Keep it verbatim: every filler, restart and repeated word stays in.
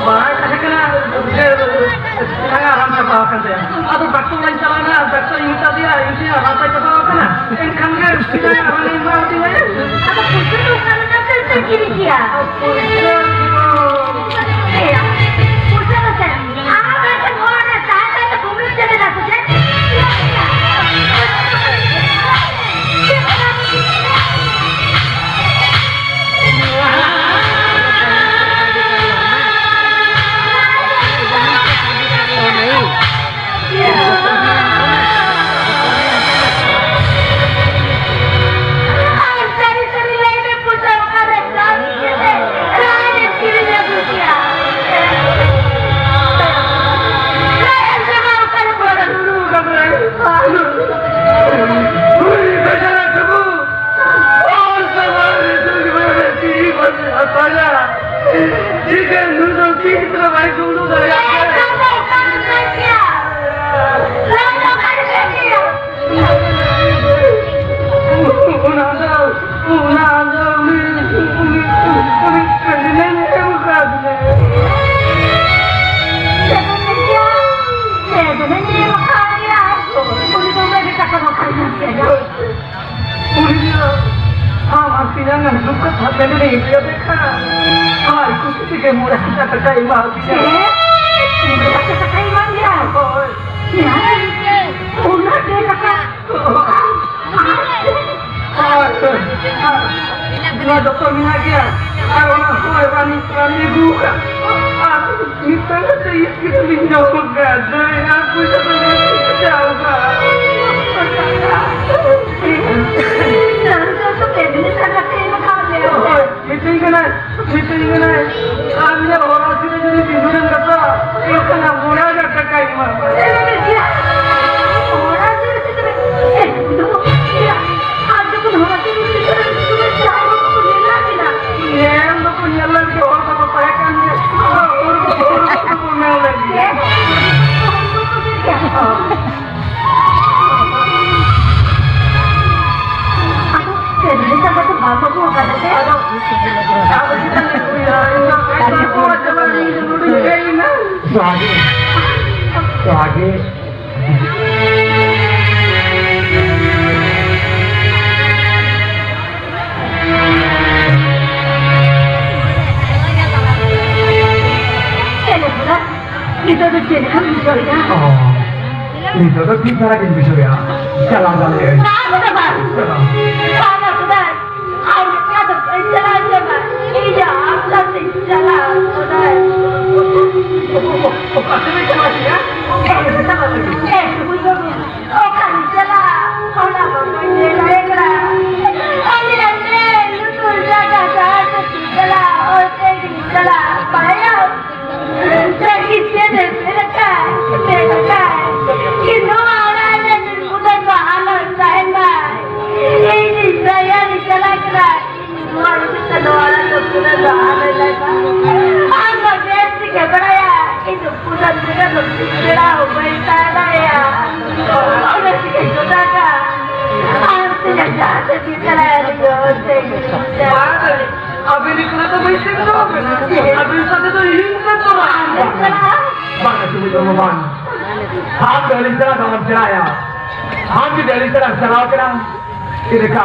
ᱵᱟᱲᱟᱭ ᱛᱟᱦᱮᱸ ᱠᱟᱱᱟ, ᱡᱮ ᱡᱟᱸᱜᱟ ᱨᱟᱱ ᱪᱟᱵᱟ ᱟᱠᱟᱱ ᱛᱟᱭᱟ᱾ ᱟᱫᱚ ᱰᱟᱠᱛᱚᱨ ᱚᱲᱟᱜ ᱤᱧ ᱪᱟᱞᱟᱣ ᱮᱱᱟ, ᱰᱟᱠᱛᱚᱨ ᱤᱧ ᱢᱮᱛᱟ ᱫᱮᱭᱟ, ᱤᱧ ᱴᱷᱮᱱ ᱨᱟᱱ ᱪᱟᱵᱟ ᱟᱠᱟᱱᱟ᱾ ᱮᱱᱠᱷᱟᱱ ᱜᱮ ᱡᱟᱸᱜᱟ ᱨᱟᱱᱮ ᱮᱢᱟ ᱫᱤᱧᱟ᱾ ᱟᱫᱚ ᱯᱩᱭᱥᱟᱹ ᱫᱚ ᱚᱠᱟ ᱞᱮᱠᱟ ᱛᱮ ᱠᱤᱨᱤᱧ ᱠᱮᱭᱟ? ᱯᱩᱭᱥᱟᱹ ᱫᱚ ᱮᱭᱟ, ᱯᱩᱭᱥᱟᱹ ᱫᱚ ᱪᱮᱫ? ᱟᱢ ᱢᱤᱫᱴᱮᱱ ᱦᱚᱲ ᱨᱮ ᱛᱟᱦᱮᱸ ᱛᱟᱦᱮᱸ ᱛᱮ ᱠᱩᱢᱵᱽᱲᱩ ᱪᱮᱫ ᱮᱫᱟ ᱥᱮ ᱪᱮᱫ? ᱚᱱᱟ ᱫᱚ, ᱚᱱᱟ ᱫᱚ ᱩᱱᱤ, ᱩᱱᱤ, ᱩᱱᱤ president ᱮ ᱮᱢ ᱟᱠᱟᱫᱤᱧᱟ᱾ ᱪᱮᱫ ᱮᱢ ᱢᱮᱱ ᱠᱮᱭᱟ? President ᱮ ᱮᱢ ᱟᱠᱟᱫᱤᱧᱟ᱾ ᱩᱱᱤ ᱫᱚ ᱩᱱᱟᱹᱜ ᱰᱷᱮᱨ ᱴᱟᱠᱟ ᱫᱚ ᱚᱠᱟᱨᱮ ᱧᱟᱢ ᱠᱮᱫᱟ? ᱩᱱᱤ ᱫᱚ ᱟᱢ ᱟᱨ ᱛᱮᱧᱟᱝ ᱮᱢ ᱫᱩᱠ ᱠᱟᱛᱷᱟ ᱢᱮᱱ ᱨᱮ ᱤᱫᱤᱭᱟᱛᱮ ᱠᱷᱟᱱ ᱟᱨ ᱠᱩᱥᱤ ᱛᱮᱜᱮ ᱢᱚᱬᱮ ᱦᱟᱡᱟᱨ ᱴᱟᱠᱟᱭ ᱮᱢᱟ ᱫᱤᱧᱟ᱾ ᱪᱮᱫ? ᱢᱚᱬᱮ ᱦᱟᱡᱟᱨ ᱴᱟᱠᱟᱭ ᱮᱢᱟ ᱫᱤᱧᱟ? ᱦᱳᱭ᱾ ᱪᱮᱫ? ᱩᱱᱟᱹᱜ ᱰᱷᱮᱨ ᱴᱟᱠᱟ? ᱟᱨ, ᱟᱨ, ᱟᱨ, ᱱᱚᱣᱟ ᱡᱚᱛᱚ ᱢᱮᱱᱟᱜ ᱜᱮᱭᱟ᱾ ᱟᱨ ᱚᱱᱟ ᱦᱚᱸ ᱨᱟᱱᱤᱧ, ᱨᱟᱱᱤᱧ ᱟᱹᱜᱩ ᱟᱠᱟᱫ᱾ ᱟᱨ ᱢᱤᱫᱴᱟᱝ ᱠᱟᱛᱮ ᱤᱥᱠᱤᱨ ᱞᱤᱧ ᱡᱚᱢ ᱟᱠᱟᱫ᱾ ᱫᱟᱹᱭ, ᱟᱨ ᱯᱚᱭᱥᱟ ᱫᱚ ᱵᱟᱹᱧ ᱵᱟᱧᱪᱟᱣ ᱟᱠᱟᱫ᱾ ᱦᱳᱭ, ᱢᱤᱛᱟᱹᱧ ᱠᱟᱱᱟᱭ, ᱢᱤᱛᱟᱹᱧ ᱠᱟᱱᱟᱭ, ᱟᱨ ᱤᱧᱟᱹᱜ ᱦᱚᱨᱟ ᱥᱤᱨᱟᱹ ᱡᱩᱫᱤ ᱵᱤᱸᱫᱩᱨᱮᱢ ᱜᱟᱛᱷᱟᱜᱼᱟ, ᱮᱱᱠᱷᱟᱱ ᱟᱢ ᱢᱚᱬᱮ ᱦᱟᱡᱟᱨ ᱴᱟᱠᱟᱧ ᱮᱢᱟᱢᱟ᱾ ᱦᱚᱨᱟ ᱥᱤᱨᱟᱹ ᱪᱮᱫ ᱨᱮ? ᱮ, ᱤᱧ ᱫᱚ, ᱟᱨ ᱡᱚᱠᱷᱚᱱ ᱦᱚᱨᱟ ᱥᱤᱨᱟᱹ ᱪᱮᱫ ᱨᱮ, ᱪᱟᱣ ᱠᱚ ᱧᱮᱞᱟ ᱠᱮᱫᱟ᱾ ᱧᱮᱞ ᱫᱚᱠᱚ ᱧᱮᱞ ᱞᱮᱱ ᱜᱮ, ᱦᱚᱲ ᱠᱚᱠᱚ ᱛᱟᱦᱮᱸ ᱠᱟᱱ ᱜᱮ᱾ ᱦᱚᱲ ᱠᱚ, ᱦᱚᱲ ᱠᱚᱠᱚ ᱧᱮᱞ ᱞᱮᱱ ᱜᱮ᱾ ᱦᱚᱲ ᱠᱚᱠᱚ ᱧᱮᱞ ᱜᱮᱭᱟ᱾ ᱟᱫᱚ ᱪᱮᱫ ᱞᱮᱠᱟ ᱠᱟᱛᱮ ᱵᱟᱢ ᱟᱹᱜᱩ ᱟᱠᱟᱫ ᱛᱮ? ᱟᱫᱚ, ᱟᱫᱚ ᱪᱮᱫ ᱞᱮᱠᱟ ᱦᱩᱭᱩᱜᱼᱟ? ᱤᱧ ᱫᱚ ᱮᱠᱫᱚᱢ ᱠᱚᱲᱟ ᱪᱟᱞᱟᱜ ᱤᱧ ᱫᱚ ᱱᱚᱰᱮᱧ ᱦᱮᱡ ᱮᱱᱟ᱾ ᱥᱚᱦᱟᱜᱤ, ᱥᱚᱦᱟᱜᱤ᱾ ᱪᱮᱫ ᱞᱮᱠᱟ? ᱱᱤᱛᱚᱜ ᱫᱚ ᱪᱮᱫ ᱞᱮᱠᱟᱢ ᱵᱩᱡᱷᱟᱹᱣᱮᱫᱟ? ᱚ, ᱱᱤᱛᱚᱜ ᱫᱚ ᱴᱷᱤᱠ ᱫᱷᱟᱨᱟ ᱜᱤᱧ ᱵᱩᱡᱷᱟᱹᱣᱮᱫᱼᱟ᱾ ᱪᱟᱞᱟᱣ ᱫᱟᱲᱮᱭᱟᱜᱼᱟᱹᱧ᱾ ᱵᱟᱝ, ᱵᱟᱝ, ᱵᱟᱝ᱾ ᱪᱟᱞᱟᱣ᱾ ᱵᱟᱝ, ᱵᱟᱝ᱾ ᱟᱨ ᱚᱠᱟ ᱫᱚ ᱵᱟᱹᱧ ᱪᱟᱞᱟᱣ ᱪᱟᱵᱟᱜ᱾ ᱤᱧ ᱫᱚ ᱟᱢ ᱥᱟᱶᱛᱮᱧ ᱪᱟᱞᱟᱜᱼᱟ, ᱵᱟᱰᱟᱭ᱾ ᱚᱠᱟ ᱛᱮᱞᱮ ᱪᱟᱞᱟᱜ ᱜᱮᱭᱟ? ᱚᱠᱟ ᱛᱮᱞᱮ ᱪᱟᱞᱟᱜ ᱜᱮᱭᱟ? ᱮ, ᱵᱟᱹᱵᱩ, ᱚᱠᱟᱧ ᱪᱟᱞᱟᱜᱼᱟ? ᱚᱱᱟ ᱢᱟ ᱵᱟᱹᱧ ᱞᱟᱹᱭ ᱫᱟᱲᱮᱭᱟᱜ ᱠᱟᱱᱟ᱾ ᱟᱞᱮ ᱟᱞᱮ ᱞᱩᱛᱩᱨ ᱡᱟᱭᱜᱟ ᱡᱟᱦᱟᱸ ᱥᱮᱫ ᱤᱧ ᱪᱟᱞᱟᱜᱼᱟ, ᱚᱱᱛᱮ ᱜᱤᱧ ᱪᱟᱞᱟᱜᱼᱟ, ᱵᱟᱲᱟᱭᱟᱢ? ᱞᱟᱹᱜᱤᱫ ᱛᱮ ᱢᱮᱱ ᱟᱠᱟᱫ, ᱢᱮᱱ ᱟᱠᱟᱫ, ᱠᱤ ᱱᱚᱣᱟ ᱚᱲᱟᱜ ᱨᱮ ᱱᱤᱨᱵᱩᱫᱷ ᱫᱚ ᱟᱞᱚᱭ ᱛᱟᱦᱮᱱ ᱢᱟ᱾ ᱤᱧ ᱫᱚ ᱫᱟᱭᱟ ᱨᱤᱧ ᱪᱟᱞᱟᱜ ᱠᱟᱱᱟ᱾ ᱤᱧ ᱱᱚᱣᱟ ᱞᱟᱹᱜᱤᱫ ᱛᱮ ᱱᱚᱣᱟ ᱚᱲᱟᱜ ᱫᱚ ᱯᱩᱨᱟᱹ ᱫᱚ ᱟᱞᱚᱭ ᱛᱟᱦᱮᱱ ᱢᱟ᱾ ᱟᱢ ᱫᱚ ᱵᱮᱥ ᱜᱮ ᱵᱟᱲᱟᱭᱟ, ᱤᱧ ᱫᱚ ᱯᱩᱨᱟᱹ ᱯᱩᱨᱟᱹ ᱫᱚ ᱯᱮᱲᱟ ᱦᱚᱸ ᱵᱟᱹᱧ ᱛᱟᱦᱮᱸ ᱫᱟᱲᱮᱭᱟᱜᱼᱟ᱾ ᱚᱱᱟ ᱛᱮᱜᱮ ᱡᱚᱴᱟ ᱠᱟ᱾ ᱟᱢ ᱛᱤᱱᱟᱹᱜ ᱡᱟᱦᱟᱸ ᱛᱮ ᱵᱤᱪᱟᱹᱨᱟᱭᱟ, ᱤᱧ ᱫᱚ ᱚᱱᱛᱮ ᱜᱮ ᱪᱟᱞᱟᱜᱼᱟ᱾ ᱟᱹᱵᱤᱱ ᱮᱠᱞᱟ ᱫᱚ ᱵᱟᱹᱧ ᱥᱮᱱ ᱦᱚᱪᱚ ᱟᱵᱤᱱᱟ᱾ ᱟᱹᱵᱤᱱ ᱥᱟᱛᱮ ᱫᱚ ᱤᱧ ᱦᱚᱸᱧ ᱥᱮᱱ ᱛᱚᱨᱟᱜᱼᱟ᱾ ᱵᱟᱝ, ᱥᱩᱢᱤᱛ ᱵᱟᱹᱵᱩ, ᱵᱟᱝ᱾ ᱟᱢ ᱫᱚ ᱟᱹᱞᱤᱧ ᱥᱟᱞᱟᱜ ᱫᱚ ᱟᱞᱚᱢ ᱪᱟᱞᱟᱜᱼᱟ᱾ ᱟᱢ ᱡᱩᱫᱤ ᱟᱹᱞᱤᱧ ᱥᱟᱞᱟᱜ ᱮᱢ ᱪᱟᱞᱟᱣ ᱠᱟᱱᱟ, ᱤᱱᱟᱹᱠᱷᱟᱱ